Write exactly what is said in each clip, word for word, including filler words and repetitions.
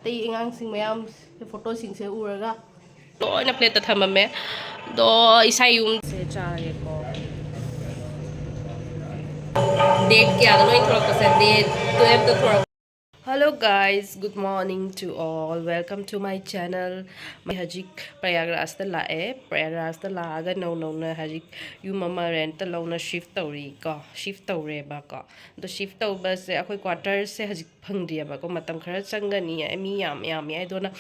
ꯑꯇꯩ ꯑꯉꯥꯡꯁꯤꯡ ꯃꯌꯥꯝ ꯐꯣꯇꯣꯁꯤꯡꯁꯦ ꯎꯔꯒ ꯂꯣꯏꯅ ꯄ꯭ꯂꯦꯠꯇ ꯊꯝꯃꯝꯃꯦ꯫ ꯑꯗꯣ ꯏꯁꯥ ꯌꯨꯝꯁꯦ ꯆꯥꯔꯒꯦꯀꯣ꯫ ꯗꯦꯠ ꯀꯌꯥꯗ ꯅꯣꯏ ꯊꯣꯛꯂꯛꯄꯁꯦ? ꯗꯦꯠ ꯇꯨꯌꯦꯜꯞꯇ ꯊꯣꯛꯂꯛꯄ꯫ Hello guys, good morning to all, welcome to my channel. ꯑꯩ ꯍꯧꯖꯤꯛ ꯄ꯭ꯔꯌꯥꯒꯔꯥꯖꯇ ꯂꯥꯛꯑꯦ꯫ ꯄ꯭ꯔꯌꯥꯒꯔꯥꯖꯇ ꯂꯥꯛꯑꯒ ꯅꯧ ꯅꯧꯅ ꯍꯧꯖꯤꯛ ꯌꯨꯝ ꯑꯃ ꯔꯦꯟꯠꯇ ꯂꯧꯅ ꯁꯤꯐ ꯇꯧꯔꯤꯀꯣ, ꯁꯤꯐ ꯇꯧꯔꯦꯕꯀꯣ꯫ ꯑꯗꯣ ꯁꯤꯐ ꯇꯧꯕꯁꯦ ꯑꯩꯈꯣꯏ ꯀ꯭ꯋꯥꯇꯔꯁꯦ ꯍꯧꯖꯤꯛ ꯐꯪꯗ꯭ꯔꯤꯑꯕꯀꯣ, ꯃꯇꯝ ꯈꯔ ꯆꯪꯒꯅꯤ꯫ ꯃꯤ ꯌꯥꯝ ꯌꯥꯝꯃꯤ ꯍꯥꯏꯗꯨꯅ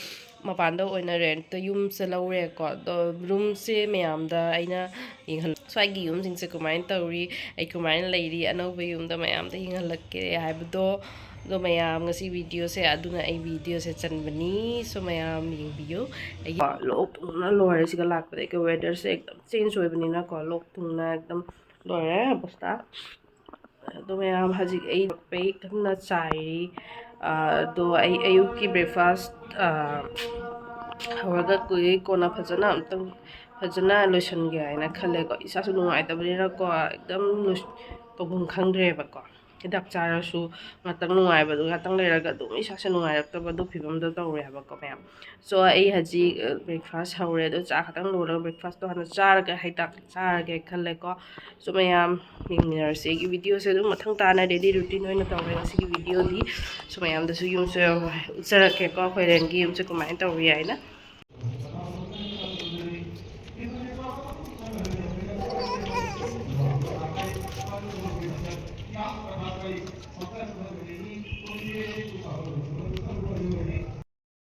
ꯃꯄꯥꯟꯗ ꯑꯣꯏꯅ ꯔꯦꯟꯠꯇ ꯌꯨꯝꯁꯦ ꯂꯧꯔꯦꯀꯣ꯫ ꯑꯗꯣ ꯔꯨꯝꯁꯦ ꯃꯌꯥꯝꯗ ꯑꯩꯅ ꯌꯦꯡꯍꯜ-, ꯁ꯭ꯋꯥꯏꯒꯤ ꯌꯨꯝꯁꯤꯡꯁꯦ ꯀꯃꯥꯏꯅ ꯇꯧꯔꯤ, ꯑꯩ ꯀꯃꯥꯏꯅ ꯂꯩꯔꯤ, ꯑꯅꯧꯕ ꯌꯨꯝꯗ ꯃꯌꯥꯝꯗ ꯌꯦꯡꯍꯜꯂꯛꯀꯦ ꯍꯥꯏꯕꯗꯣ꯫ ꯑꯗꯣ ꯃꯌꯥꯝ, ꯉꯁꯤ ꯚꯤꯗꯤꯑꯣꯁꯦ ꯑꯗꯨꯅ ꯑꯩ ꯚꯤꯗꯤꯑꯣꯁꯦ ꯆꯟꯕꯅꯤ꯫ So ꯃꯌꯥꯝ ꯌꯦꯡꯕꯤꯌꯨ꯫ ꯑꯩꯒꯤ ꯂꯣꯛ ꯊꯨꯡꯅ ꯂꯣꯏꯔꯦ ꯁꯤꯒ ꯂꯥꯛꯄꯗꯒꯤ꯫ ꯋꯦꯗꯔꯁꯦ ꯑꯦꯛꯗꯝ ꯆꯦꯟꯖ ꯑꯣꯏꯕꯅꯤꯅꯀꯣ, ꯂꯣꯛ ꯊꯨꯡꯅ ꯑꯦꯛꯗꯝ ꯂꯣꯏꯔꯦ ꯑꯕꯁꯇꯥ꯫ ꯑꯗꯣ ꯃꯌꯥꯝ, ꯍꯧꯖꯤꯛ ꯑꯩ ꯄꯩ ꯀꯟꯅ ꯆꯥꯏꯔꯤ꯫ ꯑꯗꯣ ꯑꯩ ꯑꯌꯨꯛꯀꯤ ꯕ꯭ꯔꯦꯛꯐꯥꯁ ꯍꯧꯔꯒ ꯀꯨꯏ ꯀꯣꯟꯅ ꯐꯖꯅ ꯑꯝꯇꯪ ꯐꯖꯅ ꯂꯣꯏꯁꯤꯟꯒꯦ ꯍꯥꯏꯅ ꯈꯜꯂꯦꯀꯣ꯫ ꯏꯁꯥꯁꯨ ꯅꯨꯡꯉꯥꯏꯇꯕꯅꯤꯅꯀꯣ, ꯑꯦꯛꯗꯝ ꯂꯣꯏꯁ-, ꯇꯧꯐꯝ ꯈꯪꯗ꯭ꯔꯦꯕꯀꯣ꯫ ꯍꯤꯗꯥꯛ ꯆꯥꯔꯁꯨ ꯉꯥꯛꯇꯪ ꯅꯨꯡꯉꯥꯏꯕꯗꯣ, ꯉꯥꯛꯇꯪ ꯂꯩꯔꯒ ꯑꯗꯨꯝ ꯏꯁꯥꯁꯦ ꯅꯨꯡꯉꯥꯏꯔꯛꯇꯕ ꯑꯗꯨ ꯐꯤꯕꯝꯗꯣ ꯇꯧꯔꯦ ꯍꯥꯏꯕꯀꯣ ꯃꯌꯥꯝ꯫ So ꯑꯩ ꯍꯧꯖꯤꯛ ꯕ꯭ꯔꯦꯛꯐꯥꯁ ꯍꯧꯔꯦ꯫ ꯑꯗꯣ ꯆꯥ ꯈꯛꯇꯪ ꯂꯣꯜꯂꯒ ꯕ꯭ꯔꯦꯛꯐꯥꯁꯇꯣ ꯍꯥꯟꯅ ꯆꯥꯔꯒ ꯍꯤꯗꯥꯛ ꯆꯥꯔꯒꯦ ꯈꯜꯂꯦꯀꯣ꯫ So ꯃꯌꯥꯝ ꯌꯦꯡꯃꯤꯟꯅꯔꯁꯤ꯫ ꯑꯩꯒꯤ ꯚꯤꯗꯤꯑꯣꯁꯦ ꯑꯗꯨꯝ ꯃꯊꯪ ꯇꯥꯅ ꯗꯦꯂꯤ ꯔꯨꯇꯤꯟ ꯑꯣꯏꯅ ꯇꯧꯔꯦ ꯉꯁꯤꯒꯤ ꯚꯤꯗꯤꯑꯣꯗꯤ꯫ So ꯃꯌꯥꯝꯗꯁꯨ ꯌꯨꯝꯁꯦ ꯎꯠꯆꯔꯛꯀꯦꯀꯣ, ꯑꯩꯈꯣꯏ ꯔꯦꯟꯒꯤ ꯌꯨꯝꯁꯦ ꯀꯃꯥꯏꯅ ꯇꯧꯔꯤ ꯍꯥꯏꯅ꯫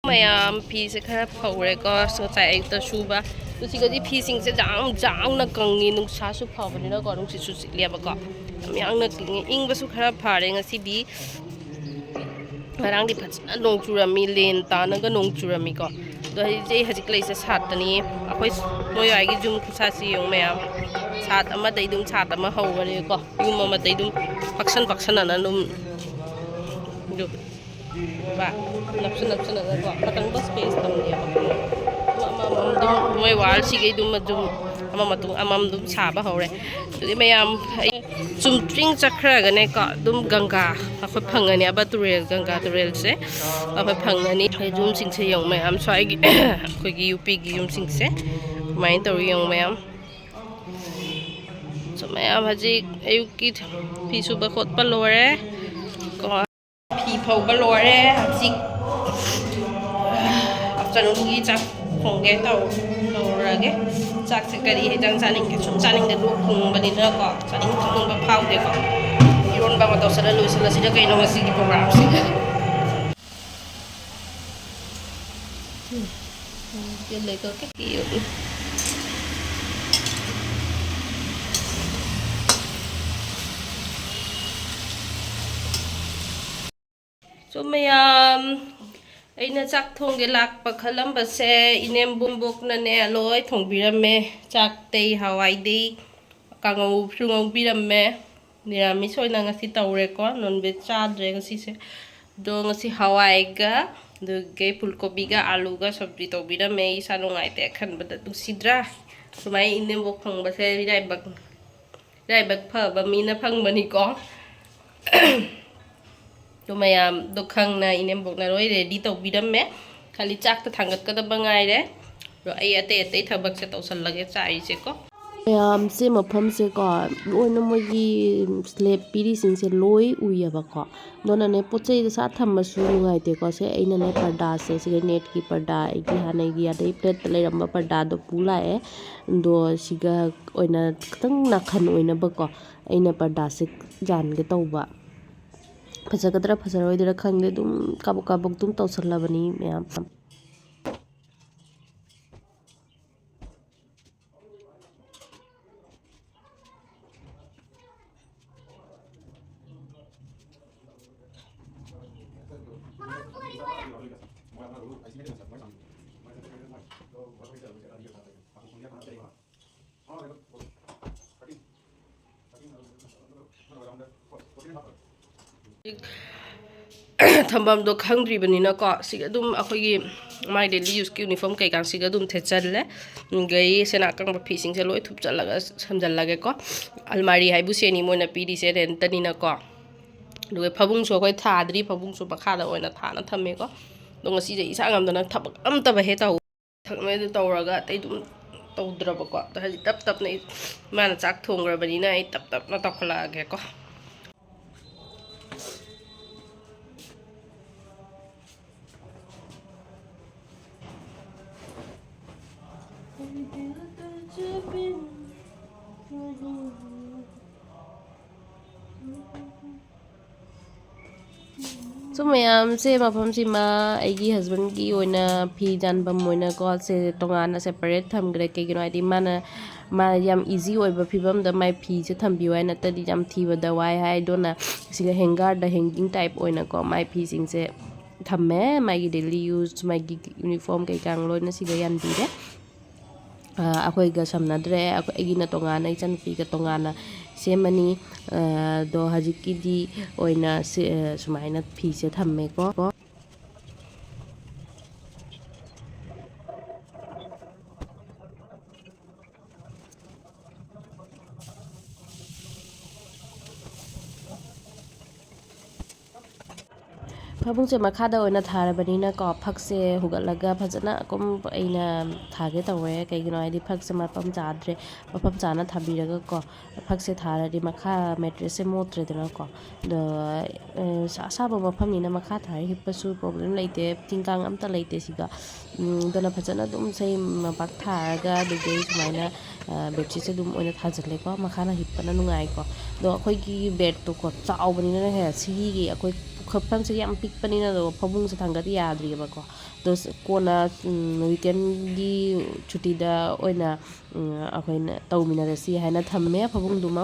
ꯃꯌꯥꯝ, ꯐꯤꯁꯦ ꯈꯔ ꯐꯧꯔꯦꯀꯣ, ꯉꯁꯥꯏ ꯑꯌꯨꯛꯇ ꯁꯨꯕ꯫ ꯑꯗꯨ ꯁꯤꯒꯗꯤ ꯐꯤꯁꯤꯡꯁꯦ ꯖꯥꯡ ꯖꯥꯡꯅ ꯀꯪꯉꯤ, ꯅꯨꯡꯁꯥꯁꯨ ꯐꯕꯅꯤꯅꯀꯣ, ꯅꯨꯡꯁꯤꯠꯁꯨ ꯁꯤꯠꯂꯦꯕꯀꯣ, ꯌꯥꯝ ꯌꯥꯡꯅ ꯀꯪꯉꯤ꯫ ꯏꯪꯕꯁꯨ ꯈꯔ ꯐꯔꯦ ꯉꯁꯤꯗꯤ꯫ ꯉꯔꯥꯡꯗꯤ ꯐꯖꯅ ꯅꯣꯡ ꯆꯨꯔꯝꯃꯤ, ꯂꯦꯟ ꯇꯥꯅꯒ ꯅꯣꯡ ꯆꯨꯔꯝꯃꯤꯀꯣ꯫ ꯑꯗꯣ ꯍꯧꯖꯤꯛꯁꯦ ꯑꯩ ꯍꯧꯖꯤꯛ ꯂꯩꯁꯦ ꯁꯥꯠꯇꯅꯤ꯫ ꯑꯩꯈꯣꯏ ꯃꯣꯏ ꯋꯥꯏꯒꯤ ꯌꯨꯝ ꯈꯨꯁꯥꯁꯤ ꯌꯦꯡꯉꯨ ꯃꯌꯥꯝ, ꯁꯥꯠ ꯑꯃꯗꯩ ꯑꯗꯨꯝ ꯁꯥꯠ ꯑꯃ ꯍꯧꯕꯅꯦꯀꯣ, ꯌꯨꯝ ꯑꯃꯗꯩ ꯑꯗꯨꯝ ꯄꯛꯁꯟ ꯄꯛꯁꯟꯅꯅ ꯑꯗꯨꯝ, ꯑꯗꯨ ꯕꯥ, ꯅꯞꯁꯟ ꯅꯞꯁꯟꯅꯅꯀꯣ, ꯈꯇꯪꯗ ꯁ꯭ꯄꯦꯁ ꯊꯝꯅꯦꯕ꯫ ꯑꯃ ꯑꯃꯃꯝ ꯑꯗꯨꯝ ꯃꯣꯏ ꯋꯥꯜꯁꯤꯒꯩ ꯑꯗꯨꯝ ꯑꯗꯨꯝ ꯑꯃ ꯃꯇꯨꯡ ꯑꯃꯃꯝ ꯑꯗꯨꯝ ꯁꯥꯕ ꯍꯧꯔꯦ꯫ ꯑꯗꯨꯗꯤ ꯃꯌꯥꯝ ꯑꯩ ꯆꯨꯝꯇ꯭ꯔꯤꯡ ꯆꯠꯈ꯭ꯔꯒꯅꯦꯀꯣ, ꯑꯗꯨꯝ ꯒꯪꯒꯥ ꯑꯩꯈꯣꯏ ꯐꯪꯉꯅꯤ, ꯑꯕ ꯇꯨꯔꯦꯜ, ꯒꯪꯒꯥ ꯇꯨꯔꯦꯜꯁꯦ ꯑꯩꯈꯣꯏ ꯐꯪꯉꯅꯤ꯫ ꯑꯩꯈꯣꯏ ꯌꯨꯝꯁꯤꯡꯁꯦ ꯌꯦꯡꯉꯨ ꯃꯌꯥꯝ, ꯁ꯭ꯋꯥꯏꯒꯤ ꯑꯩꯈꯣꯏꯒꯤ ꯌꯨ ꯄꯤꯒꯤ ꯌꯨꯝꯁꯤꯡꯁꯦ ꯀꯃꯥꯏꯅ ꯇꯧꯔꯤ ꯌꯦꯡꯉꯨ ꯃꯌꯥꯝ꯫ ꯁꯨꯝ ꯃꯌꯥꯝ ꯍꯧꯖꯤꯛ ꯑꯌꯨꯛꯀꯤ ꯐꯤ ꯁꯨꯕ ꯈꯣꯠꯄ ꯂꯣꯏꯔꯦ ꯀꯣ꯫ ꯐꯤ ꯐꯧꯕ ꯂꯣꯏꯔꯦ꯫ ꯍꯧꯖꯤꯛ ꯑꯐꯇꯔꯅꯨꯟꯒꯤ ꯆꯥꯛ ꯊꯣꯡꯒꯦ ꯇꯧ-, ꯇꯧꯔꯒꯦ꯫ ꯆꯥꯛꯁꯦ ꯀꯔꯤ ꯍꯦꯟꯖꯥꯡ ꯆꯥꯅꯤꯡꯒꯦ? ꯁꯨꯝ ꯆꯥꯅꯤꯡꯗꯦ, ꯂꯣꯛ ꯊꯨꯡꯕꯅꯤꯅꯀꯣ, ꯆꯥꯅꯤꯡ ꯊꯛꯅꯤꯡꯕ ꯐꯥꯎꯗꯦꯀꯣ꯫ ꯏꯔꯣꯟꯕ ꯑꯃ ꯇꯧꯁꯜꯂ ꯂꯣꯏꯁꯤꯜꯂꯁꯤꯗ ꯀꯩꯅꯣ ꯉꯁꯤꯒꯤ ꯄ꯭ꯔꯣꯒ꯭ꯔꯥꯝꯁꯦ꯫ ꯁꯣ ꯃꯌꯥꯝ, ꯑꯩꯅ ꯆꯥꯛ ꯊꯣꯡꯒꯦ ꯂꯥꯛꯄ ꯈꯜꯂꯝꯕꯁꯦ, ꯏꯅꯦꯝꯕꯣꯛꯅꯅꯦ ꯂꯣꯏ ꯊꯣꯡꯕꯤꯔꯝꯃꯦ꯫ ꯆꯥꯛꯇꯩ, ꯍꯋꯥꯏꯗꯩ, ꯀꯥꯡꯉꯧꯁꯨ ꯉꯧꯕꯤꯔꯝꯃꯦ꯫ ꯅꯤꯔꯥꯃꯤꯁ ꯑꯣꯏꯅ ꯉꯁꯤ ꯇꯧꯔꯦꯀꯣ, ꯅꯣꯟ ꯚꯦꯖ ꯆꯥꯗ꯭ꯔꯦ ꯉꯁꯤꯁꯦ꯫ ꯑꯗꯣ ꯉꯁꯤ ꯍꯋꯥꯏꯒ, ꯑꯗꯨꯗꯒꯤ ꯐꯨꯜ ꯀꯣꯕꯤꯒ ꯑꯥꯂꯨꯒ ꯁꯕꯖꯤ ꯇꯧꯕꯤꯔꯝꯃꯦ꯫ ꯑꯩ ꯏꯁꯥ ꯅꯨꯡꯉꯥꯏꯇꯦ ꯈꯟꯕꯗ ꯅꯨꯡꯁꯤꯗ꯭ꯔꯥ? ꯁꯨꯃꯥꯏꯅ ꯏꯅꯦꯝꯕꯣꯛ ꯐꯪꯕꯁꯦ ꯏꯔꯥꯏꯕꯛ, ꯏꯔꯥꯏꯕꯛ ꯐꯕ ꯃꯤꯅ ꯐꯪꯕꯅꯤꯀꯣ꯫ ꯑꯗꯣ ꯃꯌꯥꯝꯗꯣ ꯈꯪꯅ ꯏꯅꯦꯝꯕꯣꯛꯅ ꯂꯣꯏ ꯔꯦꯗꯤ ꯇꯧꯕꯤꯔꯝꯃꯦ꯫ ꯈꯥꯂꯤ ꯆꯥꯛꯇ ꯊꯥꯡꯒꯠꯀꯗꯕ ꯉꯥꯏꯔꯦ꯫ ꯑꯗꯣ ꯑꯩ ꯑꯇꯩ ꯑꯇꯩ ꯊꯕꯛꯁꯦ ꯇꯧꯁꯜꯂꯒꯦ, ꯆꯥꯛꯏꯁꯦꯀꯣ꯫ ꯃꯌꯥꯝꯁꯦ ꯃꯐꯝꯁꯦꯀꯣ, ꯂꯣꯏꯅ ꯃꯣꯏꯒꯤ ꯁ꯭ꯂꯦꯞ ꯄꯤꯔꯤꯁꯤꯡꯁꯦ ꯂꯣꯏ ꯎꯏꯌꯦꯕꯀꯣ꯫ ꯑꯗꯨꯅꯅꯦ, ꯄꯣꯠ ꯆꯩꯗ ꯁꯥ ꯊꯝꯕꯁꯨ ꯅꯨꯡꯉꯥꯏꯇꯦꯀꯣ꯫ ꯁꯦ ꯑꯩꯅꯅꯦ, ꯄꯔꯗꯥꯁꯦ, ꯁꯤꯒ ꯅꯦꯠꯀꯤ ꯄꯔꯗꯥ, ꯑꯩꯒꯤ ꯍꯥꯟꯅꯒꯤ ꯑꯗꯩ ꯐ꯭ꯂꯦꯠꯇ ꯂꯩꯔꯝꯕ ꯄꯔꯗꯥꯗꯣ ꯄꯨ ꯂꯥꯛꯑꯦ꯫ ꯑꯗꯣ ꯁꯤꯒ ꯑꯣꯏꯅ ꯈꯤꯇꯪ ꯅꯥꯈꯟ ꯑꯣꯏꯅꯕꯀꯣ, ꯑꯩꯅ ꯄꯔꯗꯥꯁꯦ ꯌꯥꯟꯒꯦ ꯇꯧꯕ꯫ ꯐꯖꯒꯗ꯭ꯔꯥ ꯐꯖꯔꯣꯏꯗ꯭ꯔꯥ ꯈꯪꯗꯦ, ꯑꯗꯨꯝ ꯀꯥꯕꯛ ꯀꯥꯕꯛ ꯑꯗꯨꯝ ꯇꯧꯁꯜꯂꯕꯅꯤ ꯃꯌꯥꯝ꯫ ꯊꯝꯐꯝꯗꯣ ꯈꯪꯗ꯭ꯔꯤꯕꯅꯤꯅꯀꯣ, ꯁꯤꯒ ꯑꯗꯨꯝ ꯑꯩꯈꯣꯏꯒꯤ ꯃꯥꯏ daily useꯀꯤ uniform ꯀꯩꯀꯥꯁꯤꯒ ꯑꯗꯨꯝ ꯊꯦꯠꯆꯜꯂꯦ꯫ ꯑꯗꯒꯤ ꯁꯦꯅꯥ ꯑꯀꯪꯕ ꯐꯤꯁꯤꯡꯁꯦ ꯂꯣꯏ ꯊꯨꯞꯆꯜꯂꯒ ꯁꯝꯖꯜꯂꯒꯦꯀꯣ꯫ ꯑꯜꯃꯥꯔꯤ ꯍꯥꯏꯕꯨ ꯁꯦꯅꯤ ꯃꯣꯏꯅ ꯄꯤꯔꯤꯁꯦ rentꯇꯅꯤꯅꯀꯣ꯫ ꯑꯗꯨꯒ ꯐꯃꯨꯡꯁꯨ ꯑꯩꯈꯣꯏ ꯊꯥꯗ꯭ꯔꯤ, ꯐꯃꯨꯡꯁꯨ ꯃꯈꯥꯗ ꯑꯣꯏꯅ ꯊꯥꯅ ꯊꯝꯃꯦꯀꯣ꯫ ꯑꯗꯣ ꯉꯁꯤꯁꯦ ꯏꯁꯥ ꯉꯝꯗꯅ ꯊꯕꯛ ꯑꯝꯇꯕꯨ ꯍꯦꯛ ꯇꯧ ꯊꯛꯅꯣꯏꯗ ꯇꯧꯔꯒ ꯑꯇꯩ ꯑꯗꯨꯝ ꯇꯧꯗ꯭ꯔꯕꯀꯣ꯫ ꯑꯗꯣ ꯍꯧꯖꯤꯛ ꯇꯞ ꯇꯞꯅ ꯑꯩ, ꯏꯃꯥꯅ ꯆꯥꯛ ꯊꯣꯡꯈ꯭ꯔꯕꯅꯤꯅ ꯑꯩ ꯇꯞ ꯇꯞꯅ ꯇꯧꯈꯠꯂꯛꯑꯒꯦꯀꯣ꯫ ꯁꯨꯝ ꯃꯌꯥꯝꯁꯦ, ꯃꯐꯝꯁꯤꯃ ꯑꯩꯒꯤ husbandꯀꯤ ꯑꯣꯏꯅ ꯐꯤ ꯌꯥꯟꯐꯝ ꯑꯣꯏꯅꯀꯣ, ꯁꯦ ꯇꯣꯉꯥꯟꯅ separate ꯊꯝꯈ꯭ꯔꯦ꯫ ꯀꯩꯒꯤꯅꯣ ꯍꯥꯏꯗꯤ ꯃꯥꯅ, ꯃꯥ ꯌꯥꯝ easy ꯑꯣꯏꯕ ꯐꯤꯕꯝꯗ ꯃꯥꯏ ꯐꯤꯁꯦ ꯊꯝꯕꯤꯌꯨ ꯍꯥꯏ, ꯅꯠꯇ꯭ꯔꯗꯤ ꯌꯥꯝ ꯊꯤꯕꯗ ꯋꯥꯏ ꯍꯥꯏ꯫ ꯑꯗꯨꯅ ꯁꯤꯒ hangerꯗ hanging type ꯑꯣꯏꯅꯀꯣ ꯃꯥꯏ ꯐꯤꯁꯤꯡꯁꯦ ꯊꯝꯃꯦ꯫ ꯃꯥꯒꯤ daily use, ꯃꯥꯒꯤ uniform ꯀꯩꯀꯥ ꯂꯣꯏꯅ ꯁꯤꯗ ꯌꯥꯟꯕꯤꯔꯦ꯫ ꯑꯩꯈꯣꯏꯒ ꯁꯝꯅꯗ꯭ꯔꯦ꯫ ꯑꯩꯈꯣꯏ, ꯑꯩꯒꯤꯅ ꯇꯣꯉꯥꯟꯅ, ꯏꯆꯟꯅꯨꯄꯤꯒ ꯇꯣꯉꯥꯟꯅ ꯁꯦꯝꯃꯅꯤ꯫ ꯑꯗꯣ ꯍꯧꯖꯤꯛꯀꯤꯗꯤ ꯑꯣꯏꯅ ꯁꯤ, ꯁꯨꯃꯥꯏꯅ ꯐꯤꯁꯦ ꯊꯝꯃꯦꯀꯣ꯫ ꯐꯃꯨꯡꯁꯦ ꯃꯈꯥꯗ ꯑꯣꯏꯅ ꯊꯥꯔꯕꯅꯤꯅꯀꯣ, ꯐꯛꯁꯦ ꯍꯨꯒꯠꯂꯒ ꯐꯖꯅ ꯑꯀꯨꯝ ꯑꯩꯅ ꯊꯥꯒꯦ ꯇꯧꯔꯦ꯫ ꯀꯩꯒꯤꯅꯣ ꯍꯥꯏꯗꯤ ꯐꯛꯁꯦ ꯃꯐꯝ ꯆꯥꯗ꯭ꯔꯦ, ꯃꯐꯝ ꯆꯥꯅ ꯊꯥꯕꯤꯔꯒꯀꯣ, ꯐꯛꯁꯦ ꯊꯥꯔꯗꯤ ꯃꯈꯥ matressꯁꯦ ꯃꯣꯠꯇ꯭ꯔꯦꯗꯅꯀꯣ꯫ ꯑꯗꯣ, ꯑ, ꯑꯁꯥꯕ ꯃꯐꯝꯅꯤꯅ ꯃꯈꯥ ꯊꯥꯔ ꯍꯤꯞꯄꯁꯨ problem ꯂꯩꯇꯦ, ꯇꯤꯟ ꯀꯥꯡ ꯑꯝꯇ ꯂꯩꯇꯦ ꯁꯤꯗ꯫ ꯎꯝ, ꯑꯗꯨꯅ ꯐꯖꯅ ꯑꯗꯨꯝ ꯆꯩ ꯃꯄꯥꯛ ꯊꯥꯔꯒ, ꯑꯗꯨꯗꯩ ꯁꯨꯃꯥꯏꯅ, ꯑ, bedsheetꯁꯦ ꯑꯗꯨꯝ ꯑꯣꯏꯅ ꯊꯥꯖꯤꯜꯂꯦꯀꯣ꯫ ꯃꯈꯥꯅ ꯍꯤꯞꯄꯅ ꯅꯨꯡꯉꯥꯏꯀꯣ꯫ ꯑꯗꯣ ꯑꯩꯈꯣꯏꯒꯤ bedꯇꯣꯀꯣ, ꯆꯥꯎꯕꯅꯤꯅꯅꯦ, ꯁꯤꯒꯤ ꯑꯩꯈꯣꯏ ꯄꯨꯈꯠꯐꯝꯁꯦ ꯌꯥꯝ ꯄꯤꯛꯄꯅꯤꯅ, ꯑꯗꯣ ꯐꯃꯨꯡꯁꯦ ꯊꯥꯡꯒꯠ ꯌꯥꯗ꯭ꯔꯤꯑꯕꯀꯣ꯫ ꯑꯗꯣ ꯀꯣꯟꯅ, ꯎꯝ, weekendꯒꯤ ꯁꯨꯇꯤꯗ ꯑꯣꯏꯅ, ꯎꯝ, ꯑꯩꯈꯣꯏꯅ ꯇꯧꯃꯤꯟꯅꯔꯁꯤ ꯍꯥꯏꯅ ꯊꯝꯃꯦ ꯐꯃꯨꯡꯗꯨꯃ꯫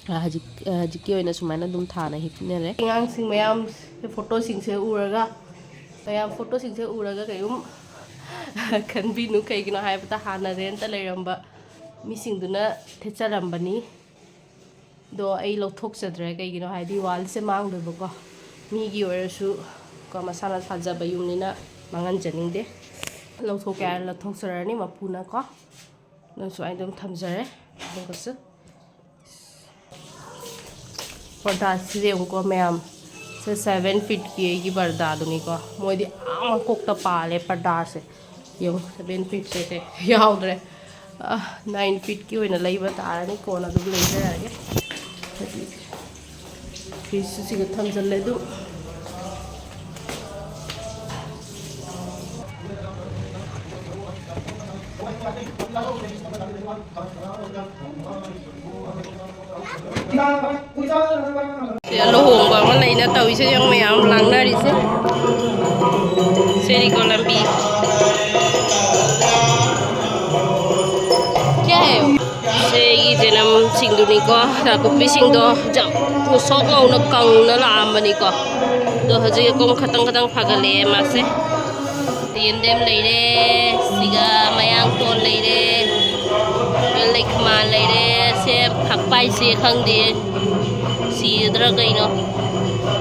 ꯑ, ꯍꯧꯖꯤꯛ, ꯑ, ꯍꯧꯖꯤꯛꯀꯤ ꯑꯣꯏꯅ ꯁꯨꯃꯥꯏꯅ ꯑꯗꯨꯝ ꯊꯥꯅ ꯍꯤꯞꯅꯔꯦ꯫ ꯑꯉꯥꯡꯁꯤꯡ ꯃꯌꯥꯝ ꯐꯣꯇꯣꯁꯤꯡꯁꯦ ꯎꯔꯒ, ꯃꯌꯥꯝ ꯐꯣꯇꯣꯁꯤꯡꯁꯦ ꯎꯔꯒ ꯀꯩꯒꯨꯝ ꯈꯟꯕꯤꯅꯨ, ꯀꯩꯒꯤꯅꯣ ꯍꯥꯏꯕꯗ ꯍꯥꯟꯅ rentꯇ ꯂꯩꯔꯝꯕ ꯃꯤꯁꯤꯡꯗꯨꯅ ꯊꯦꯠꯆꯔꯝꯕꯅꯤ꯫ ꯑꯗꯣ ꯑꯩ ꯂꯧꯊꯣꯛꯆꯗ꯭ꯔꯦ, ꯀꯩꯒꯤꯅꯣ ꯍꯥꯏꯗꯤ wallꯁꯦ ꯃꯥꯡꯗꯣꯏꯕꯀꯣ꯫ ꯃꯤꯒꯤ ꯑꯣꯏꯔꯁꯨ ꯀꯣ, ꯃꯁꯥꯅ ꯁꯥꯖꯕ ꯌꯨꯝꯅꯤꯅ ꯃꯥꯡꯍꯟꯖꯅꯤꯡꯗꯦ꯫ ꯂꯧꯊꯣꯛꯀꯦ ꯍꯥꯏꯔ ꯂꯧꯊꯣꯛꯆꯔꯅꯤ ꯃꯄꯨꯅꯀꯣ꯫ ꯑꯗꯨꯝ ꯁꯨꯃꯥꯏꯅ ꯑꯗꯨꯝ ꯊꯝꯖꯔꯦ꯫ ꯑꯗꯨꯒꯁꯨ ꯄꯔꯗꯥꯁꯤꯗ ꯌꯦꯡꯉꯨꯀꯣ ꯃꯌꯥꯝ꯫ ꯁꯦ seven feetꯀꯤ ꯑꯩꯒꯤ ꯄꯔꯗꯥꯗꯨꯅꯤꯀꯣ꯫ ꯃꯣꯏꯗꯤ ꯑꯥ ꯃꯀꯣꯛꯇ ꯄꯥꯜꯂꯦ ꯄꯔꯗꯥꯁꯦ꯫ ꯌꯦꯡꯉꯨ, seven feetꯁꯦ ꯌꯥꯎꯗ꯭ꯔꯦ꯫ ꯑ, nine feetꯀꯤ ꯑꯣꯏꯅ ꯂꯩꯕ ꯇꯥꯔꯅꯤ, ꯀꯣꯟꯅ ꯑꯗꯨꯝ ꯂꯩꯖꯔꯒꯦ꯫ ꯐꯤꯁꯁꯨ ꯁꯤꯒ ꯊꯝꯖꯤꯜꯂꯦ ꯑꯗꯨꯝ꯫ ꯁꯤꯗ ꯂꯨꯍꯣꯡꯕ ꯑꯃ ꯂꯩꯅ ꯇꯧꯔꯤꯁꯦ, ꯌꯦꯡꯉꯨ ꯃꯌꯥꯝ ꯂꯥꯡꯅꯔꯤꯁꯦ꯫ ꯁꯤꯅꯤꯀꯣ ꯂꯝꯕꯤ꯫ ꯁꯦ ꯑꯩꯒꯤ ꯖꯦꯅꯝꯁꯤꯡꯗꯨꯅꯤꯀꯣ, ꯅꯥꯀꯨꯞꯄꯤꯁꯤꯡꯗꯣ ꯌꯥꯝ ꯉꯧꯁꯣꯛ ꯉꯧꯅ ꯀꯪꯅ ꯂꯥꯛꯑꯝꯕꯅꯤꯀꯣ꯫ ꯑꯗꯣ ꯍꯧꯖꯤꯛ ꯑꯀꯣꯝ ꯈꯇꯪ ꯈꯇꯪ ꯐꯒꯠꯂꯛꯑꯦ ꯃꯥꯁꯦ꯫ ꯌꯦꯟꯗꯦꯝ ꯂꯩꯔꯦ, ꯁꯤꯒ ꯃꯌꯥꯡꯇꯣꯟ ꯂꯩꯔꯦ, ꯂꯩꯈꯃꯥ ꯂꯩꯔꯦ꯫ ꯁꯦ ꯐꯛꯄꯥꯏꯁꯦ ꯈꯪꯗꯦ, ꯁꯤꯔꯗ꯭ꯔꯥ ꯀꯩꯅꯣ,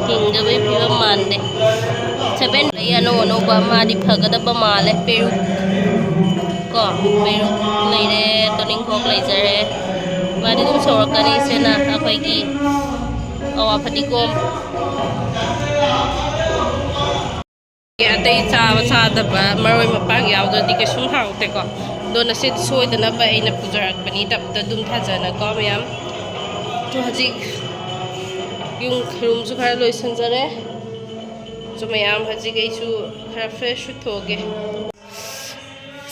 ꯍꯤꯡꯗꯕꯩ ꯐꯤꯕꯝ ꯃꯥꯟꯗꯦ꯫ Seven ꯑꯩ ꯑꯅꯧ ꯑꯅꯧꯕ ꯃꯥꯗꯤ ꯐꯒꯗꯕ ꯃꯥꯜꯂꯦ꯫ ꯄꯦꯔꯨꯛ ꯀꯣ, ꯄꯦꯔꯨꯛ ꯂꯩꯔꯦ, ꯇꯣꯅꯤꯡꯈꯣꯛ ꯂꯩꯖꯔꯦ꯫ ꯃꯥꯗꯤ ꯑꯗꯨꯝ ꯁꯧꯔꯛꯀꯅꯤ꯫ ꯁꯤꯅ ꯑꯩꯈꯣꯏꯒꯤ ꯑꯋꯥ ꯐꯗꯤꯒꯣꯝ꯫ ꯑꯇꯩ ꯆꯥꯕ ꯆꯥꯗꯕ ꯃꯔꯣꯏ ꯃꯄꯥꯡ ꯌꯥꯎꯗ꯭ꯔꯗꯤ ꯀꯩꯁꯨꯝ ꯍꯥꯎꯇꯦꯀꯣ꯫ ꯑꯗꯣ ꯉꯁꯤꯗꯤ ꯁꯣꯏꯗꯅꯕ ꯑꯩꯅ ꯄꯨꯖꯔꯛꯄꯅꯤ ꯇꯞꯇ ꯑꯗꯨꯝ ꯊꯥꯖꯅꯀꯣ ꯃꯌꯥꯝ꯫ ꯑꯗꯣ ꯍꯧꯖꯤꯛ ꯌꯨꯝ ꯔꯨꯝꯁꯨ ꯈꯔ ꯂꯣꯏꯁꯤꯟꯖꯔꯦ꯫ ꯑꯗꯣ ꯃꯌꯥꯝ ꯍꯧꯖꯤꯛ ꯑꯩꯁꯨ ꯈꯔ fresh ꯑꯣꯏꯊꯣꯛꯑꯒꯦ꯫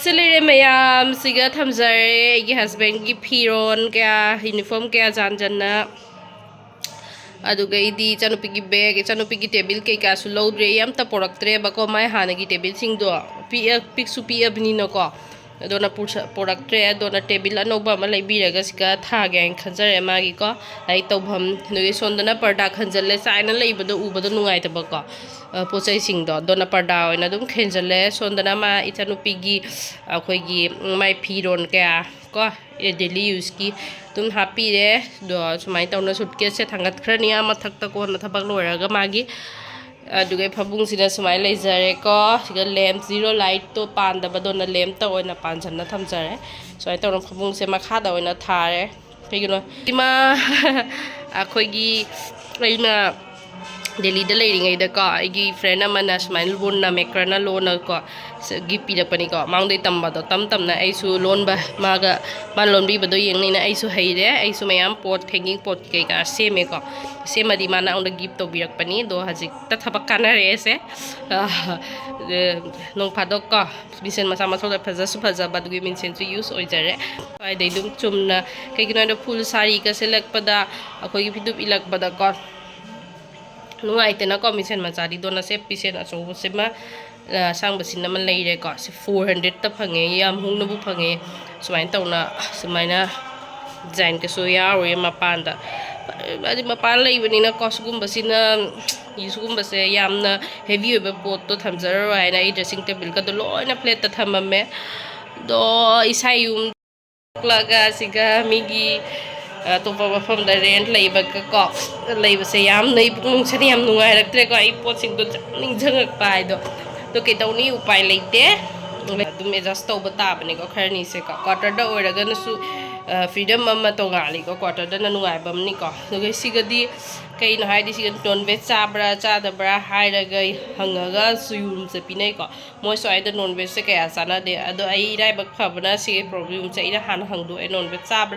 ꯁꯤ ꯂꯩꯔꯦ ꯃꯌꯥꯝꯁꯤꯒ ꯊꯝꯖꯔꯦ ꯑꯩꯒꯤ husbandꯒꯤ ꯐꯤꯔꯣꯟ ꯀꯌꯥ, uniform ꯀꯌꯥ ꯆꯥꯟꯖꯟꯅ꯫ ꯑꯗꯨꯒ ꯑꯩꯗꯤ ꯏꯆꯥꯅꯨꯄꯤꯒꯤ bag, ꯏꯆꯥꯅꯨꯄꯤꯒꯤ table ꯀꯩꯀꯥꯁꯨ ꯂꯧꯗ꯭ꯔꯦ, ꯑꯩ ꯑꯝꯇ ꯄꯣꯔꯛꯇ꯭ꯔꯦꯕꯀꯣ꯫ ꯃꯥꯏ ꯍꯥꯟꯅꯒꯤ tableꯁꯤꯡꯗꯣ ꯄꯤꯛꯑ-, ꯄꯤꯛꯁꯨ ꯄꯤꯛꯑꯕꯅꯤꯅꯀꯣ꯫ ꯑꯗꯨꯅ ꯄꯨꯔꯛꯇ꯭ꯔꯦ꯫ ꯑꯗꯨꯅ ꯇꯦꯕꯤꯜ ꯑꯅꯧꯕ ꯑꯃ ꯂꯩꯕꯤꯔꯒ ꯁꯤꯒ ꯊꯥꯒꯦ ꯍꯥꯏꯅ ꯈꯟꯖꯔꯦ ꯃꯥꯒꯤꯀꯣ, ꯂꯥꯏꯔꯤꯛ ꯇꯧꯐꯝ꯫ ꯑꯗꯨꯒꯤ ꯁꯣꯝꯗꯅ ꯄꯔꯗꯥ ꯈꯟꯖꯜꯂꯦ, ꯆꯥꯏꯅ ꯂꯩꯕꯗꯣ ꯎꯕꯗꯣ ꯅꯨꯡꯉꯥꯏꯇꯕꯀꯣ꯫ ꯄꯣꯠ ꯆꯩꯁꯤꯡꯗꯣ ꯑꯗꯨꯅ ꯄꯔꯗꯥ ꯑꯣꯏꯅ ꯑꯗꯨꯝ ꯈꯦꯟꯖꯜꯂꯦ꯫ ꯁꯣꯝꯗꯅ ꯃꯥ ꯏꯆꯥꯅꯨꯄꯤꯒꯤ ꯑꯩꯈꯣꯏꯒꯤ ꯃꯥꯏ ꯐꯤꯔꯣꯟ ꯀꯌꯥ ꯀꯣ, ꯗꯦꯂꯤ ꯌꯨꯁꯀꯤ ꯑꯗꯨꯝ ꯍꯥꯞꯄꯤꯔꯦ꯫ ꯑꯗꯣ ꯁꯨꯃꯥꯏꯅ ꯇꯧꯅ ꯁꯨꯠꯀꯦꯁꯁꯦ ꯊꯥꯡꯒꯠꯈ꯭ꯔꯅꯤ ꯑꯥ ꯃꯊꯛꯇ, ꯀꯣꯟꯅ ꯊꯕꯛ ꯂꯣꯏꯔꯒ ꯃꯥꯒꯤ꯫ ꯑꯗꯨꯒ ꯐꯃꯨꯡꯁꯤꯅ ꯁꯨꯃꯥꯏꯅ ꯂꯩꯖꯔꯦꯀꯣ꯫ ꯁꯤꯒ ꯂꯦꯝꯞ, ꯖꯤꯔꯣ ꯂꯥꯏꯠꯇꯣ ꯄꯥꯟꯗꯕꯗꯣꯅ ꯂꯦꯝꯞꯇ ꯑꯣꯏꯅ ꯄꯥꯟꯁꯤꯟꯅ ꯊꯝꯖꯔꯦ꯫ ꯁꯨꯃꯥꯏꯅ ꯇꯧꯅ ꯐꯃꯨꯡꯁꯦ ꯃꯈꯥꯗ ꯑꯣꯏꯅ ꯊꯥꯔꯦ꯫ ꯀꯩꯒꯤꯅꯣ ꯏꯃꯥ ꯑꯩꯈꯣꯏꯒꯤ ꯑꯩꯅ ꯗꯦꯜꯂꯤꯗ ꯂꯩꯔꯤꯉꯩꯗꯀꯣ, ꯑꯩꯒꯤ ꯐ꯭ꯔꯦꯟ ꯑꯃꯅ ꯁꯨꯃꯥꯏꯅ ꯂꯣꯟꯅ, ꯃꯦꯀ꯭ꯔꯅ ꯂꯣꯟꯅꯀꯣ ꯒꯤꯐ ꯄꯤꯔꯛꯄꯅꯤꯀꯣ꯫ ꯃꯉꯣꯟꯗꯩ ꯇꯝꯕꯗꯣ ꯇꯝ ꯇꯝꯅ ꯑꯩꯁꯨ ꯂꯣꯟꯕ, ꯃꯥꯒ, ꯃꯥꯅ ꯂꯣꯟꯕꯤꯕꯗꯣ ꯌꯦꯡꯅꯤꯅ ꯑꯩꯁꯨ ꯍꯩꯔꯦ꯫ ꯑꯩꯁꯨ ꯃꯌꯥꯝ ꯄꯣꯠ, ꯍꯦꯡꯒꯤꯡ ꯄꯣꯠ ꯀꯩꯀꯥ ꯁꯦꯝꯃꯦꯀꯣ꯫ ꯁꯦꯝꯃꯗꯤ ꯃꯥꯅ ꯑꯩꯉꯣꯟꯗ ꯒꯤꯐ ꯇꯧꯕꯤꯔꯛꯄꯅꯤ꯫ ꯑꯗꯣ ꯍꯧꯖꯤꯛꯇ ꯊꯕꯛ ꯀꯥꯟꯅꯔꯛꯑꯦꯁꯦ꯫ ꯑ, ꯅꯣꯡ ꯐꯥꯗꯣꯛꯀꯣ ꯃꯤꯁꯦꯟ ꯃꯆꯥ ꯃꯆꯥꯗ ꯐꯖꯁꯨ ꯐꯖꯕ, ꯑꯗꯨꯒꯤ ꯃꯤꯁꯦꯟꯁꯨ ꯌꯨꯁ ꯑꯣꯏꯖꯔꯦ꯫ ꯑꯗꯩ ꯑꯗꯨꯝ ꯆꯨꯝꯅ, ꯀꯩꯒꯤꯅꯣ ꯍꯥꯏꯗ ꯐꯨꯜ ꯁꯥꯔꯤꯒ ꯁꯦꯠꯂꯛꯄꯗ, ꯑꯩꯈꯣꯏꯒꯤ ꯐꯤꯗꯨꯞ ꯏꯜꯂꯛꯄꯗꯀꯣ ꯅꯨꯡꯉꯥꯏꯇꯦꯅꯀꯣ꯫ ꯃꯤꯁꯦꯟ ꯃꯆꯥꯗꯤ ꯗꯣꯅꯁꯦ, ꯃꯤꯁꯦꯟ ꯑꯆꯧꯕꯁꯤꯃ, ꯑ, ꯑꯁꯥꯡꯕꯁꯤꯅ ꯑꯃ ꯂꯩꯔꯦꯀꯣ꯫ ꯁꯤ ꯐꯣꯔ ꯍꯟꯗ꯭ꯔꯦꯗꯇ ꯐꯪꯉꯦ, ꯌꯥꯝ ꯍꯣꯡꯅꯕꯨ ꯐꯪꯉꯦ꯫ ꯁꯨꯃꯥꯏꯅ ꯇꯧꯅ, ꯁꯨꯃꯥꯏꯅ ꯗꯤꯖꯥꯏꯟꯒꯁꯨ ꯌꯥꯎꯔꯤ ꯃꯄꯥꯟꯗ꯫ ꯍꯥꯏꯗꯤ ꯃꯄꯥꯟ ꯂꯩꯕꯅꯤꯅꯀꯣ, ꯁꯤꯒꯨꯝꯕꯁꯤꯅ, ꯁꯤꯒꯨꯝꯕꯁꯦ ꯌꯥꯝꯅ ꯍꯦꯚꯤ ꯑꯣꯏꯕ ꯄꯣꯠꯇꯣ ꯊꯝꯖꯔꯔꯣꯏ ꯍꯥꯏꯅ ꯑꯩ ꯗ꯭ꯔꯦꯁꯤꯡ ꯇꯦꯕꯜꯒꯗꯣ ꯂꯣꯏꯅ ꯐ꯭ꯂꯦꯠꯇ ꯊꯝꯃꯝꯃꯦ꯫ ꯑꯗꯣ ꯏꯁꯥ ꯌꯨꯝ ꯊꯣꯛꯂꯛꯑꯒ ꯁꯤꯒ ꯃꯤꯒꯤ ꯑꯇꯣꯞꯄ ꯃꯐꯝꯗ ꯔꯦꯟꯠ ꯂꯩꯕꯒꯀꯣ, ꯂꯩꯕꯁꯦ ꯌꯥꯝꯅ ꯑꯩ ꯄꯨꯛꯅꯤꯡꯁꯤꯗ ꯌꯥꯝ ꯅꯨꯡꯉꯥꯏꯔꯛꯇ꯭ꯔꯦꯀꯣ꯫ ꯑꯩ ꯄꯣꯠꯁꯤꯡꯗꯣ ꯌꯥꯝ ꯅꯤꯡꯁꯤꯡꯉꯛꯄ ꯍꯥꯏꯗꯣ꯫ ꯑꯗꯣ ꯀꯩꯗꯧꯅꯤ, ꯎꯄꯥꯏ ꯂꯩꯇꯦ꯫ ꯑꯗꯨꯝ ꯑꯦꯗꯖꯁ ꯇꯧꯕ ꯇꯥꯕꯅꯤꯀꯣ꯫ ꯈꯔꯅꯤꯁꯦꯀꯣ, ꯀ꯭ꯋꯥꯇꯔꯗ ꯑꯣꯏꯔꯒꯅꯁꯨ, ꯑ, ꯐ꯭ꯔꯤꯗꯝ ꯑꯃ ꯇꯣꯉꯥꯜꯂꯤꯀꯣ꯫ ꯀ꯭ꯋꯥꯇꯔꯗꯅ ꯅꯨꯡꯉꯥꯏꯕ ꯑꯃꯅꯤꯀꯣ꯫ ꯑꯗꯨꯒ ꯁꯤꯒꯗꯤ ꯀꯩꯅꯣ ꯍꯥꯏꯗꯤ, ꯁꯤꯒ ꯅꯣꯟ ꯚꯦꯖ ꯆꯥꯕ꯭ꯔꯥ ꯆꯥꯗꯕ꯭ꯔꯥ ꯍꯥꯏꯔꯒ ꯍꯪꯉꯒ ꯁꯨ ꯌꯨꯝꯁꯦ ꯄꯤꯅꯩꯀꯣ꯫ ꯃꯣꯏ ꯁ꯭ꯋꯥꯏꯗ ꯅꯣꯟ ꯚꯦꯖꯁꯦ ꯀꯌꯥ ꯆꯥꯟꯅꯗꯦ꯫ ꯑꯗꯣ ꯑꯩ ꯏꯔꯥꯏꯕꯛ ꯐꯕꯅ ꯁꯤꯒꯤ ꯄ꯭ꯔꯣꯕ꯭ꯂꯦꯝꯁꯦ ꯑꯩꯅ ꯍꯥꯟꯅ ꯍꯪꯗꯣꯛꯑꯦ, ꯅꯣꯟ ꯚꯦꯖ ꯆꯥꯕ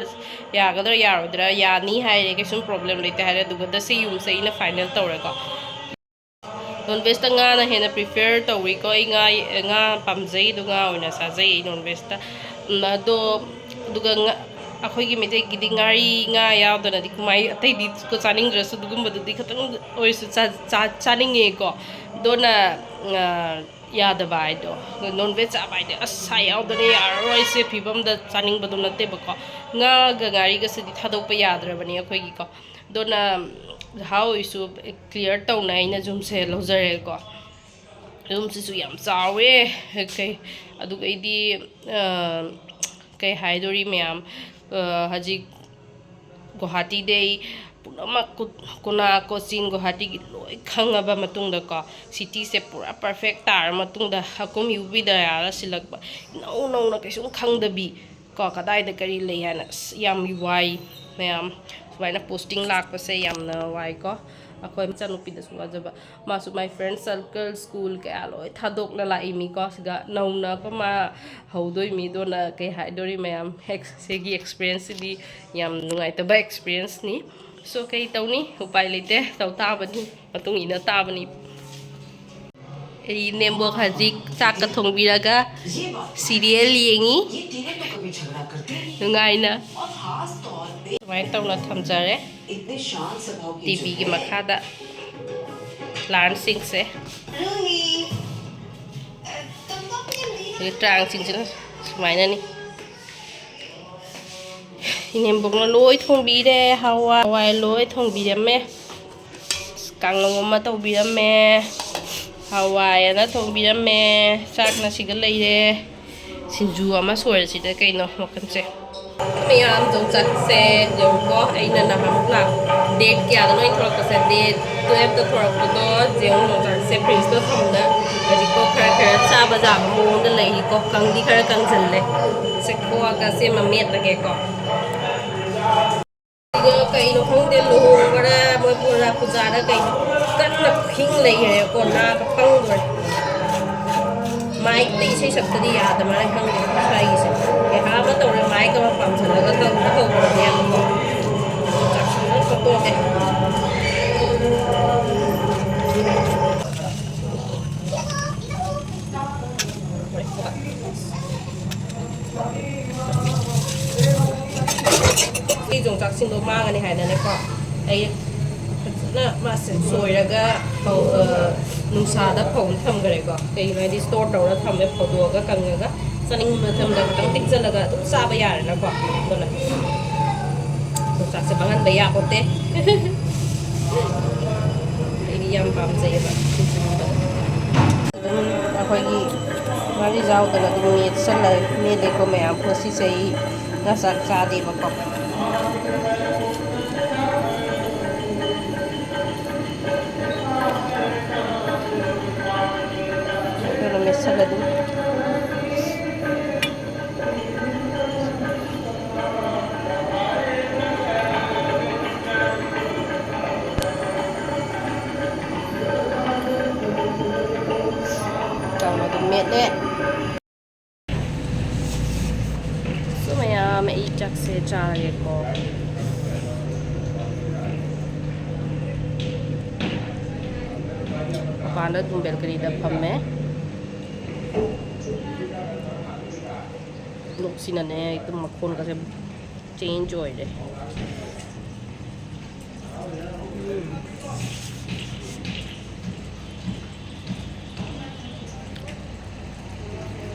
ꯌꯥꯒꯗ꯭ꯔꯥ ꯌꯥꯔꯣꯏꯗ꯭ꯔꯥ, ꯌꯥꯅꯤ ꯍꯥꯏꯔꯦ, ꯀꯩꯁꯨꯝ ꯄ꯭ꯔꯣꯕ꯭ꯂꯦꯝ ꯂꯩꯇꯦ ꯍꯥꯏꯔꯦ꯫ ꯑꯗꯨꯒ ꯁꯤ ꯌꯨꯝꯁꯦ ꯑꯩꯅ ꯐꯥꯏꯅꯦꯜ ꯇꯧꯔꯦꯀꯣ꯫ ꯅꯣꯟ ꯚꯦꯖꯇ ꯉꯥꯅ ꯍꯦꯟꯅ ꯄ꯭ꯔꯤꯐꯔ ꯇꯧꯏꯀꯣ꯫ ꯑꯩ ꯉꯥ, ꯉꯥ ꯄꯥꯝꯖꯩ, ꯑꯗꯣ ꯉꯥ ꯑꯣꯏꯅ ꯆꯥꯖꯩ ꯑꯩ ꯅꯣꯟ ꯚꯦꯖꯇ꯫ ꯎꯝ, ꯑꯗꯣ, ꯑꯗꯨꯒ ꯉꯥ, ꯑꯩꯈꯣꯏꯒꯤ ꯃꯩꯇꯩꯒꯤꯗꯤ ꯉꯥꯔꯤ, ꯉꯥ ꯌꯥꯎꯗꯅꯗꯤ ꯀꯃꯥꯏ, ꯑꯇꯩꯗꯤ ꯆꯥꯅꯤꯡꯗ꯭ꯔꯁꯨ ꯑꯗꯨꯒꯨꯝꯕꯗꯨꯗꯤ ꯈꯤꯇꯪ ꯑꯣꯏꯔꯁꯨ ꯆꯥ-, ꯆꯥ-, ꯆꯥꯅꯤꯡꯉꯦꯀꯣ꯫ ꯑꯗꯨꯅ, ꯑ, ꯌꯥꯗꯕ ꯍꯥꯏꯗꯣ, ꯅꯣꯟ ꯚꯦꯖ ꯆꯥꯕ ꯍꯥꯏꯗꯤ ꯑꯁ ꯁꯥ ꯌꯥꯎꯗꯅ ꯌꯥꯔꯔꯣꯏꯁꯦ ꯐꯤꯕꯝꯗ ꯆꯥꯅꯤꯡꯕꯗꯣ ꯅꯠꯇꯦꯕꯀꯣ꯫ ꯉꯥꯒ ꯉꯥꯔꯤꯒꯁꯤꯗꯤ ꯊꯥꯗꯣꯛꯄ ꯌꯥꯗ꯭ꯔꯕꯅꯤ ꯑꯩꯈꯣꯏꯒꯤꯀꯣ꯫ ꯑꯗꯨꯅ ꯍꯥꯎ ꯏꯁꯨ ꯀ꯭ꯂꯤꯌꯥꯔ ꯇꯧꯅ ꯑꯩꯅ ꯌꯨꯝꯁꯦ ꯂꯧꯖꯔꯦꯀꯣ꯫ ꯌꯨꯝꯁꯤꯁꯨ ꯌꯥꯝ ꯆꯥꯎꯋꯦ꯫ ꯀꯩ, ꯑꯗꯨꯒ ꯑꯩꯗꯤ, ꯑ, ꯀꯩ ꯍꯥꯏꯗꯣꯔꯤ ꯃꯌꯥꯝ, ꯑ, ꯍꯧꯖꯤꯛ ꯒꯨꯋꯥꯍꯥꯇꯤꯗꯩ ꯄꯨꯝꯅꯃꯛ ꯀꯨ-, ꯀꯣꯅꯥ ꯀꯣꯆꯤꯟ ꯒꯨꯋꯥꯍꯥꯇꯤꯒꯤ ꯂꯣꯏ ꯈꯪꯉꯕ ꯃꯇꯨꯡꯗꯀꯣ, ꯁꯤꯇꯤꯁꯦ ꯄꯨꯔꯥ ꯄꯔꯐꯦꯛ ꯇꯥꯔ ꯃꯇꯨꯡꯗ ꯍꯀꯨꯝ ꯌꯨ ꯕꯤꯗꯌꯥꯗ ꯁꯤꯜꯂꯛꯄ ꯏꯅꯧ ꯅꯧꯅ ꯀꯩꯁꯨꯝ ꯈꯪꯗꯕꯤ ꯀꯣ, ꯀꯗꯥꯏꯗ ꯀꯔꯤ ꯂꯩ ꯍꯥꯏꯅ ꯑꯁ ꯌꯥꯝ ꯋꯥꯏ ꯃꯌꯥꯝ꯫ ꯁꯨꯃꯥꯏꯅ ꯄꯣꯁꯇꯤꯡ ꯂꯥꯛꯄꯁꯦ ꯌꯥꯝꯅ ꯋꯥꯏꯀꯣ꯫ ꯑꯩꯈꯣꯏ ꯃꯆꯥꯅꯨꯄꯤꯗꯁꯨ ꯋꯥꯖꯕ꯫ ꯃꯥꯁꯨ ꯃꯥꯏ ꯐ꯭ꯔꯦꯟ ꯁꯔꯀꯜ, ꯁ꯭ꯀꯨꯜ ꯀꯌꯥ ꯂꯣꯏ ꯊꯥꯗꯣꯛꯅ ꯂꯥꯛꯏ ꯃꯤꯀꯣ꯫ ꯁꯤꯗ ꯅꯧꯅ ꯑꯩꯈꯣꯏ ꯃꯥ ꯍꯧꯗꯣꯏ ꯃꯤꯗꯨꯅ ꯀꯩ ꯍꯥꯏꯗꯣꯔꯤ ꯃꯌꯥꯝ꯫ ꯑꯦꯛꯁ-, ꯁꯤꯒꯤ ꯑꯦꯛꯁꯄꯤꯔꯤꯌꯦꯟꯁꯁꯤꯗꯤ ꯌꯥꯝ ꯅꯨꯡꯉꯥꯏꯇꯕ ꯑꯦꯛꯁꯄꯤꯔꯤꯌꯦꯟꯁꯅꯤ꯫ ꯁꯣ ꯀꯩ ꯇꯧꯅꯤ, ꯎꯄꯥꯏ ꯂꯩꯇꯦ, ꯇꯧ ꯇꯥꯕꯅꯤ, ꯃꯇꯨꯡ ꯏꯟꯅ ꯇꯥꯕꯅꯤ꯫ ꯑꯩ ꯅꯦꯝꯕꯣꯛ ꯍꯧꯖꯤꯛ ꯆꯥꯛꯀ ꯊꯣꯡꯕꯤꯔꯒ ꯁꯤꯔꯤꯌꯦꯜ ꯌꯦꯡꯉꯤ ꯅꯨꯡꯉꯥꯏꯅ꯫ ꯑꯗꯨꯃꯥꯏꯅ ꯇꯧꯅ ꯊꯝꯖꯔꯦ ꯇꯤꯚꯤꯒꯤ ꯃꯈꯥꯗ ꯄ꯭ꯂꯥꯟꯁꯤꯡꯁꯦ꯫ ꯑꯗꯒꯤ ꯇ꯭ꯔꯥꯡꯁꯤꯡꯁꯤꯅ ꯁꯨꯃꯥꯏꯅꯅꯤ꯫ ꯏꯅꯦꯝꯕꯣꯛꯅ ꯂꯣꯏ ꯊꯣꯡꯕꯤꯔꯦ꯫ ꯍꯋꯥꯏ, ꯍꯋꯥꯏ ꯂꯣꯏ ꯊꯣꯡꯕꯤꯔꯝꯃꯦ꯫ ꯀꯥꯡꯉꯧ ꯑꯃ ꯇꯧꯕꯤꯔꯝꯃꯦ꯫ ꯍꯋꯥꯏ ꯑꯅ ꯊꯣꯡꯕꯤꯔꯝꯃꯦ꯫ ꯆꯥꯛꯅ ꯁꯤꯒ ꯂꯩꯔꯦ꯫ ꯁꯤꯡꯖꯨ ꯑꯃ ꯁꯣꯏꯔꯁꯤꯗ ꯀꯩꯅꯣ ꯋꯥꯈꯜꯁꯦ꯫ ꯃꯌꯥꯝ ꯌꯣꯡꯆꯥꯛꯁꯦ ꯌꯦꯡꯉꯨꯀꯣ, ꯑꯩꯅ ꯅꯍꯥꯟꯃꯨꯛ ꯂꯥꯛ-, ꯗꯦꯠ ꯀꯌꯥꯗꯅꯣ ꯑꯩꯅ ꯊꯣꯛꯂꯛꯄꯁꯦ? ꯗꯦꯠ ꯇꯨꯌꯦꯜꯞꯇ ꯊꯣꯛꯂꯛꯄꯗꯣ ꯌꯦꯡꯉꯨ, ꯌꯣꯡꯆꯥꯛꯁꯦ ꯐ꯭ꯔꯤꯖꯇ ꯊꯝꯕꯗ ꯍꯧꯖꯤꯛꯀꯣ ꯈꯔ ꯈꯔ ꯆꯥꯕ ꯌꯥꯕ ꯃꯑꯣꯡꯗ ꯂꯩꯔꯤꯀꯣ꯫ ꯀꯪꯗꯤ ꯈꯔ ꯀꯪꯁꯤꯜꯂꯦ꯫ ꯁꯦ ꯈꯣꯛꯑꯒ ꯁꯦꯝꯃ ꯃꯦꯠꯂꯒꯦꯀꯣ꯫ ꯁꯤꯒ ꯀꯩꯅꯣ ꯈꯪꯗꯦ, ꯂꯨꯍꯣꯡꯕꯔ ꯃꯣꯏ ꯄꯨꯔꯥ ꯄꯨꯖꯥꯔ ꯀꯩꯅꯣ ꯀꯟꯅ ꯈꯤꯡ ꯂꯩꯈ꯭ꯔꯦꯀꯣ, ꯅꯥꯒ ꯄꯪꯗꯣꯔꯦ꯫ ꯃꯥꯏꯛꯇ ꯏꯁꯩ ꯁꯛꯄꯗꯤ ꯌꯥꯗꯕ꯭ꯔꯥ ꯈꯪꯗꯦ ꯁ꯭ꯋꯥꯏꯒꯤꯁꯦ꯫ ꯀꯩꯍꯥ ꯑꯃ ꯇꯧꯔꯦ, ꯃꯥꯏꯛ ꯑꯃ ꯄꯥꯝꯁꯤꯜꯂꯒ ꯇꯧꯕ ꯇꯧꯕꯅꯦꯕꯀꯣ꯫ ꯆꯥꯛꯁꯤꯁꯨ ꯐꯠꯇꯣꯛꯑꯦ꯫ ꯁꯤ ꯌꯣꯡꯆꯥꯛꯁꯤꯡꯗꯣ ꯃꯥꯡꯉꯅꯤ ꯍꯥꯏꯅꯅꯦꯀꯣ, ꯑꯩ ꯐꯖꯅ ꯃꯥꯁꯦ ꯁꯣꯏꯔꯒ ꯐꯧ-, ꯑ, ꯅꯨꯡꯁꯥꯗ ꯐꯧꯅ ꯊꯝꯈ꯭ꯔꯦꯀꯣ꯫ ꯀꯩꯒꯤꯅꯣ ꯍꯥꯏꯗꯤ, ꯁ꯭ꯇꯣꯔ ꯇꯧꯔ ꯊꯝꯃꯦ, ꯐꯧꯗꯣꯛꯑꯒ ꯀꯪꯉꯒ ꯆꯥꯅꯤꯡꯕ ꯃꯇꯝꯗ ꯈꯤꯇꯪ ꯇꯤꯡꯁꯤꯜꯂꯒ ꯑꯗꯨꯝ ꯆꯥꯕ ꯌꯥꯔꯦꯅꯀꯣ꯫ ꯑꯗꯨꯅ ꯌꯣꯡꯆꯥꯛꯁꯦ ꯃꯥꯡꯍꯟꯕ ꯌꯥꯄꯣꯠꯇꯦ꯫ ꯑꯩꯗꯤ ꯌꯥꯝ ꯄꯥꯝꯖꯩꯌꯦꯕ ꯁꯤꯡꯖꯨꯒꯨꯝꯕꯗ꯫ ꯑꯗꯨꯝ ꯑꯩꯈꯣꯏꯒꯤ ꯉꯥꯔꯤꯖꯥꯎꯗꯅ ꯑꯗꯨꯝ ꯃꯦꯠꯁꯜꯂ ꯃꯦꯠꯂꯦꯀꯣ ꯃꯌꯥꯝ꯫ ꯉꯁꯤꯁꯦ ꯑꯩ ꯉꯥ ꯆꯥꯛ ꯆꯥꯗꯦꯕꯀꯣ꯫ ꯑꯗꯨꯅ ꯃꯦꯠꯁꯜꯂ ꯑꯗꯨꯝ ꯀꯪꯅ ꯑꯗꯨꯝ ꯃꯦꯠꯂꯦ꯫ ꯁꯨ ꯃꯌꯥꯝ ꯑꯩ ꯆꯥꯛꯁꯦ ꯆꯥꯔꯒꯦꯀꯣ꯫ ꯃꯄꯥꯟꯗ ꯑꯗꯨꯝ ꯕꯦꯜꯀꯅꯤꯗ ꯐꯝꯃꯦ꯫ ꯅꯣꯛꯁꯤꯅꯅꯦ ꯑꯩ ꯑꯗꯨꯝ ꯃꯈꯣꯟꯒꯁꯦ ꯆꯦꯟꯖ ꯑꯣꯏꯔꯦ꯫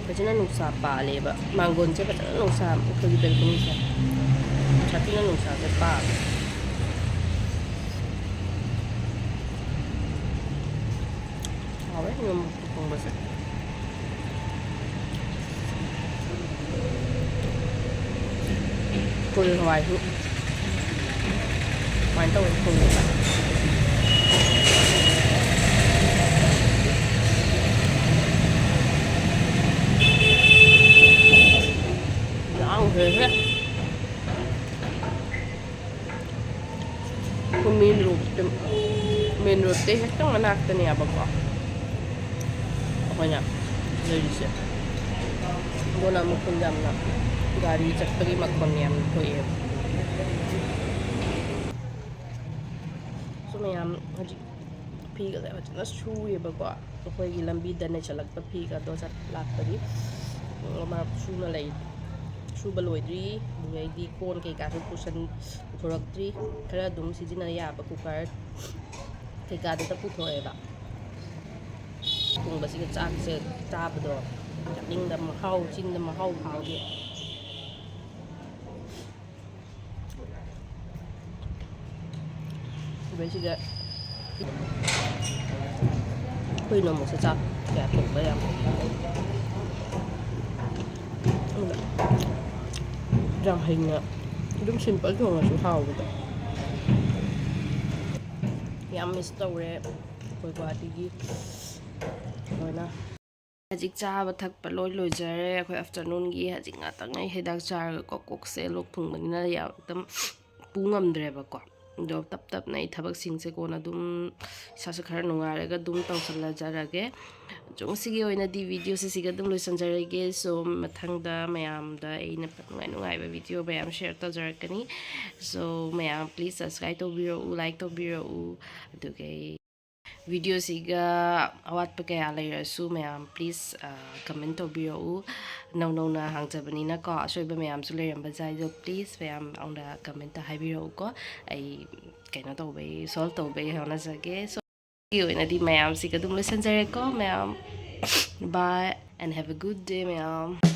ꯐꯖꯅ ꯅꯨꯡꯁꯥ ꯄꯥꯜꯂꯦꯕ꯫ ꯃꯥꯡꯒꯣꯟꯁꯦ ꯐꯖꯅ ꯅꯨꯡꯁꯥ, ꯑꯩꯈꯣꯏꯒꯤ ꯕꯦꯜꯀꯣꯅꯤꯁꯦ ꯁꯥꯊꯤꯅ ꯅꯨꯡꯁꯥꯁꯦ ꯄꯥꯜꯂꯦ꯫ ꯍꯥꯎꯋꯦ ꯌꯣꯡꯆꯥꯛ ꯊꯣꯡꯕꯁꯦ꯫ ꯀꯣꯂꯤ ꯍꯋꯥꯏꯁꯨ ꯀꯃꯥꯏꯅ ꯇꯧꯔꯒ ꯊꯣꯡꯉꯤꯕ? ꯂꯥꯡꯈ꯭ꯔꯦꯍꯦ꯫ ꯑꯩꯈꯣꯏ ꯃꯦꯟ ꯔꯣꯗ, ꯃꯦꯟ ꯔꯣꯗꯇꯩ ꯍꯦꯛꯇ ꯃꯅꯥꯛꯇꯅꯦꯕꯀꯣ ꯑꯩꯈꯣꯏꯅ ꯂꯩꯔꯤꯁꯦ꯫ ꯑꯗꯨꯅ ꯃꯈꯣꯟ ꯌꯥꯝꯅ, ꯒꯥꯔꯤ ꯆꯠꯄꯒꯤ ꯃꯈꯣꯟ ꯌꯥꯝꯅ ꯊꯣꯛꯑꯦꯕ꯫ ꯁꯨ ꯃꯌꯥꯝ ꯍꯧꯖꯤꯛ ꯐꯤꯒꯁꯦ ꯐꯖꯅ ꯁꯨꯔꯦꯕꯀꯣ꯫ ꯑꯩꯈꯣꯏꯒꯤ ꯂꯝꯕꯤꯗ ꯅꯩꯁꯜꯂꯛꯄ ꯐꯤꯒꯗꯣ ꯆꯠ ꯂꯥꯛꯄꯒꯤ꯫ ꯑꯃ ꯁꯨꯅ ꯂꯩ, ꯁꯨꯕ ꯂꯣꯏꯗ꯭ꯔꯤ꯫ ꯑꯗꯨꯗꯩꯗꯤ ꯀꯣꯟ ꯀꯩꯀꯥꯁꯨ ꯄꯨꯁꯟ-, ꯄꯨꯊꯣꯔꯛꯇ꯭ꯔꯤ꯫ ꯈꯔ ꯑꯗꯨꯝ ꯁꯤꯖꯤꯟꯅ ꯌꯥꯕ ꯀꯨꯀꯔ ꯀꯩꯀꯥꯗꯨꯗ ꯄꯨꯊꯣꯛꯑꯦꯕ꯫ ꯊꯣꯡꯕꯁꯤꯒ ꯆꯥꯛꯁꯦ ꯆꯥꯕꯗꯣ ꯆꯥꯅꯤꯡꯗ ꯃꯍꯥꯎ, ꯆꯤꯟꯗ ꯃꯍꯥꯎ ꯐꯥꯎꯗꯦ꯫ ꯑꯗꯩꯁꯤꯗ ꯑꯩꯈꯣꯏ ꯅꯣꯡꯃꯁꯦ ꯆꯥꯛ ꯀꯌꯥ ꯊꯣꯡꯕ ꯌꯥꯝ ꯌꯥꯝ ꯍꯩꯅ ꯑꯗꯨꯝ ꯁꯤꯝꯄꯜ ꯊꯣꯡꯉꯁꯨ ꯍꯥꯎꯕꯗꯣ꯫ ꯌꯥꯝ ꯃꯤꯁ ꯇꯧꯔꯦ ꯑꯩꯈꯣꯏ ꯒꯨꯍꯥꯇꯤꯒꯤ ꯂꯣꯏꯅ꯫ ꯍꯧꯖꯤꯛ ꯆꯥꯕ ꯊꯛꯄ ꯂꯣꯏ ꯂꯣꯏꯖꯔꯦ꯫ ꯑꯩꯈꯣꯏ ꯑꯥꯐꯇꯔꯅꯨꯟꯒꯤ ꯍꯧꯖꯤꯛ ꯉꯥꯛꯇꯪ ꯑꯩ ꯍꯤꯗꯥꯛ ꯆꯥꯔꯒꯀꯣ, ꯀꯣꯛꯁꯦ ꯂꯣꯛ ꯊꯨꯡꯕꯅꯤꯅ ꯌꯥꯝ ꯑꯗꯨꯝ ꯄꯨ ꯉꯝꯗ꯭ꯔꯦꯕꯀꯣ꯫ ꯑꯗꯣ ꯇꯞ ꯇꯞꯅ ꯑꯩ ꯊꯕꯛꯁꯤꯡꯁꯦ ꯀꯣꯟꯅ ꯑꯗꯨꯝ ꯏꯁꯥꯁꯦ ꯈꯔ ꯅꯨꯡꯉꯥꯏꯔꯒ ꯑꯗꯨꯝ ꯇꯧꯁꯜꯂꯖꯔꯒꯦ꯫ ꯑꯗꯣ ꯉꯁꯤꯒꯤ ꯑꯣꯏꯅꯗꯤ ꯚꯤꯗꯤꯑꯣꯁꯦ ꯁꯤꯒ ꯑꯗꯨꯝ ꯂꯣꯏꯁꯤꯟꯖꯔꯒꯦ꯫ So, ꯃꯊꯪꯗ ꯃꯌꯥꯝꯗ ꯑꯩꯅ ꯅꯨꯡꯉꯥꯏ ꯅꯨꯡꯉꯥꯏꯕ ꯚꯤꯗꯤꯑꯣ ꯃꯌꯥꯝ ꯁꯤꯌꯔ ꯇꯧꯖꯔꯛꯀꯅꯤ꯫ So, ꯃꯌꯥꯝ please subscribe ꯇꯧꯕꯤꯔꯛꯎ, like ꯇꯧꯕꯤꯔꯛꯎ, ꯑꯗꯨꯒ ꯑꯩ ꯚꯤꯗꯤꯑꯣꯁꯤꯒ ꯑꯋꯥꯠꯄ ꯀꯌꯥ ꯂꯩꯔꯁꯨ ꯃꯌꯥꯝ please, ꯑ, comment ꯇꯧꯕꯤꯔꯛꯎ꯫ ꯅꯧ ꯅꯧꯅ ꯍꯥꯡꯖꯕꯅꯤꯅꯀꯣ, ꯑꯁꯣꯏꯕ ꯃꯌꯥꯝꯁꯨ ꯂꯩꯔꯝꯕ ꯌꯥꯏ, ꯑꯗꯣ please ꯃꯌꯥꯝ ꯑꯩꯉꯣꯟꯗ comment ꯍꯥꯏꯕꯤꯔꯛꯎꯀꯣ꯫ ꯑꯩ ꯀꯩꯅꯣ ꯇꯧꯕꯩ, solve ꯇꯧꯕꯩ ꯍꯣꯠꯅꯖꯒꯦ꯫ So, ꯒꯤ ꯑꯣꯏꯅꯗꯤ ꯃꯌꯥꯝꯁꯤꯒ ꯑꯗꯨꯝ ꯂꯣꯏꯁꯤꯟꯖꯔꯦꯀꯣ ꯃꯌꯥꯝ꯫ Bye and have a good day ꯃꯌꯥꯝ꯫